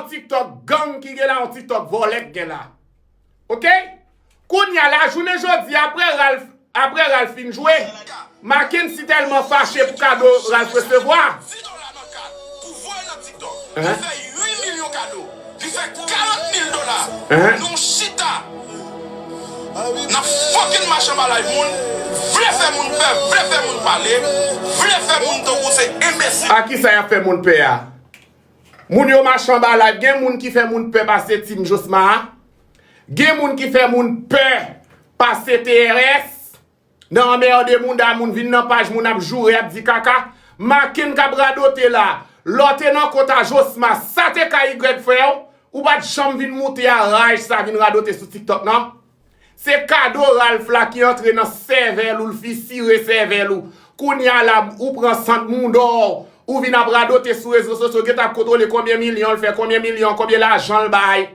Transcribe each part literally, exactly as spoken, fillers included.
TikTok gang ki gen la, yon TikTok vòlè k gen la. Oke? Kounye a la, jounen jodi, apre Ralph, apre Ralph fin jwe, Mackenn si tèlman fache pou kado Ralph resevwa. Hein? Li fè uit milyon kado. Li fè karant mil dola. Hein? Nou chita. N ap fucking mache anba live moun. Vle fè moun pè, vle fè moun pale, vle fè moun tankou se enbesil. A ki sa y ap fè moun pè a? Moun yo mache anba live. Gen moun ki fè moun pè pase Team Josma a. Gen moun ki fè moun pè pase T R S. Nan anmède moun, da moun vin nan paj moun ap joure, ap di kaka. Mackenn k ap radote la. Lè w te nan kont a Josma, sa te ka Y fè w, ou pa t janm vin moute a raj sa vin radote sou TikTok, non. Se kado Ralph la ki antre nan sèvèl ou, l fisire sèvèl ou. Kounye a la, ou pran sant moun dò, ou vin ap radote sou rezo sosyo, gentan ap kontwole konbyen milyon l fè, konbyen milyon, konbyen lajan l bay.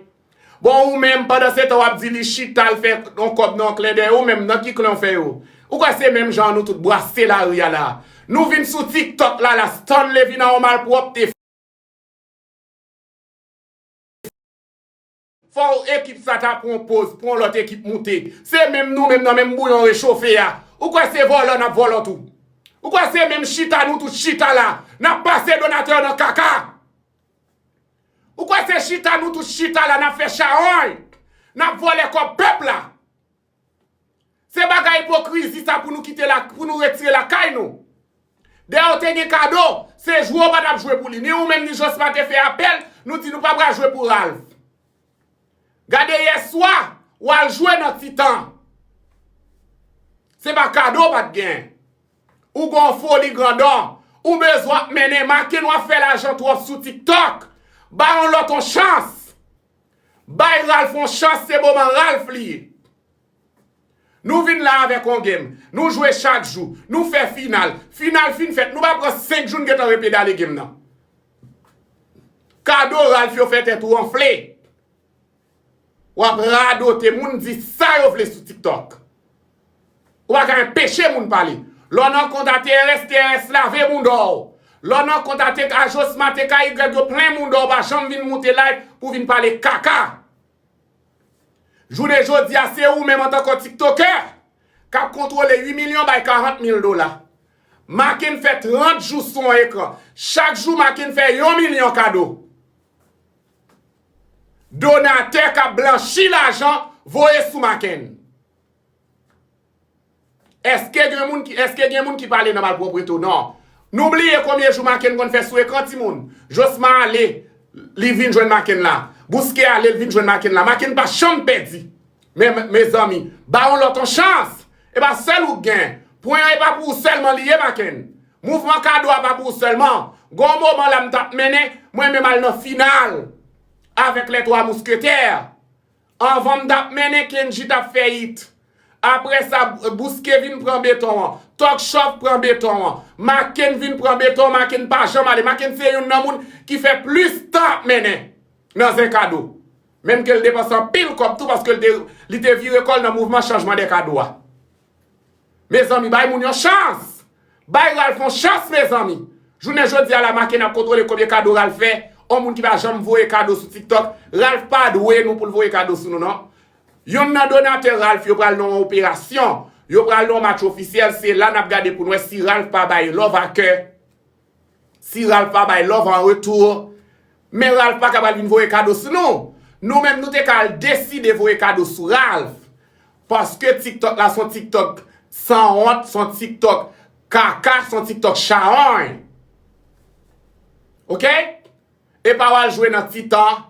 Bon, ou menm, pandan se tan w ap di li chita, l fè yon kòb nan yon klendèy, ou menm, nan ki klen w fè yo? Ou kwè se menm jan an nou tout bwase lari a la? Nou vin sou TikTok la, la, Stanley vin a yon malpwòpte. Fò ekip sa ta pran yon poz, pran yon lòt ekip moute. Se menm nou menm nan menm bouyon rechofe a. Ou kwè se vòlò n ap vòlò tou? Ou kwè se menm chita nou tout chita la, n ap pase donatè nan kaka? Ou kwè se chita nou tout chita la, n ap fè chawony? N ap vòlè kòb pèp la? Se bagay ipokrizi sa pou nou kite la, pou nou retire lakay nou. Dèyè w te gen kado, se jwe w pa t ap jwe pou li. Ni ou menm ni Josma te fè apèl, nou di nou pa pral jwe pou Ralph. Gade yèswa, w al jwe nan Titan. Se pa kado w pa t gen. Ou gon foli grandon. Ou bezwen ap mennen Mackenn, w ap fè lajan twòp sou TikTok. Ba yon lòt yon chans. Bay Ralph yon chans, se moman Ralph li ye. Nou vin la avèk yon game. Nou jwe chak jou. Nou fè final. Final fin fèt. Nou pa pran senk jou, n gentan repedale game nan. Kado Ralph yo fè tèt ou anfle. W ap radote, moun di sa yo vle sou TikTok. Ou pa ka anpeche moun pale. Lè w nan kont a T R S, T R S lave mouda w. Lè w nan kont a T K, Josma, T K Y, yo plen mouda w, pa janm vin moute live pou vin pale kaka. Jounen jodi a, se ou menm antanke TikToker k ap kontwole uit milyon bay karant mil dola. Mackenn fè trant jou sou yon ekran. Chak jou, Mackenn fè yon milyon kado. Donatè k ap blanchi lajan voye sou Mackenn. Èske gen moun ki, èske gen moun ki pale nan malpwòpte w? Non. Nou bliye konbyen jou Mackenn konn fè sou ekran, timoun. Josma ale, li vin jwenn Mackenn la. Bouske ale, l vin jwenn Mackenn la. Mackenn pa janm pèdi. Men, mezanmi, ba yon lòt yon chans. E pa sèl ou k gen. Pwen an e pa pou ou sèlman li ye, Mackenn. Mouvman kado a pa pou ou sèlman. Gon moman la m t ap mennen, mwen menm al nan final avèk les trois mousquetaires. Anvan m t ap mennen, Kendji t ap fè it. Apre sa, Bouske vin pran beton an. Talk Shop pran beton an. Mackenn vin pran beton an. Mackenn pa janm ale. Mackenn se youn nan moun ki fè plis tan ap mennen nan zen kado. Menm ke l depanse anpil kòb tou paske l te, li te vire kò l nan mouvman chanjman de kado a. Mezanmi, bay moun yon chans! Bay Ralph yon chans, mezanmi! Jounen jodi a la, Mackenn ap kontwole konbyen kado Ralph fè. On moun ki pa janm voye kado sou TikTok, Ralph pa dwe nou pou l voye kado sou nou, non. Yonn nan donatè Ralph yo pral nan yon operasyon. Yo pral nan yon match ofisyèl. Se la n ap gade pou n wè si Ralph pa bay love a kè. Si Ralph pa bay love an retou, men Ralph pa ka pral vin voye kado sou nou. Nou menm, nou te ka al deside voye kado sou Ralph. Paske TikTok la se yon TikTok sanwont, se yon TikTok kaka, se yon TikTok chawony. Oke? E pa w al jwe nan Titan,